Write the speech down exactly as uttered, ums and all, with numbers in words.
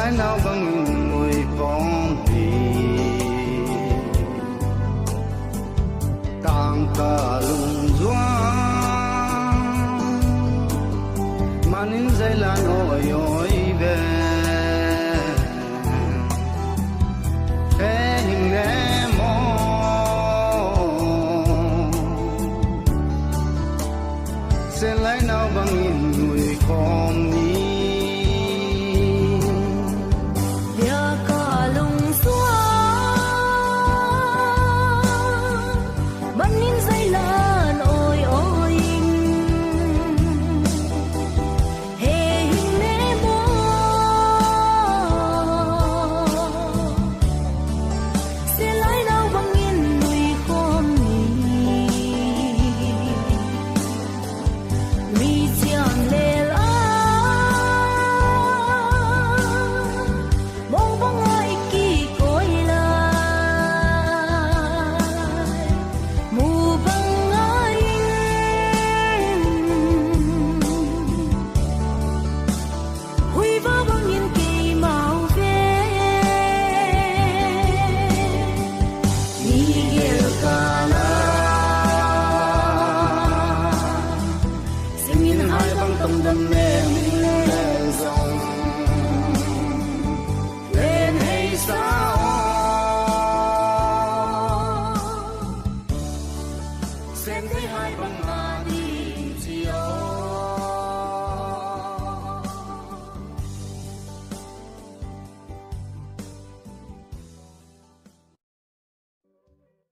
Nau bangin ui khawm hi. Tangka lungzuang manin zeilan awi awi ve. He hi me maw? Sen lai nau bangin ui khawm ni. Bia ka lungzuang manin zeilan awi awi ing. He hi me maw? Sen lai nau bangin ui khawm ni. Mi ciang lel a mong banga i kikawi lai, mu banga in huiva bangin keimau ve. Migel kala singin hai bang tong dam meng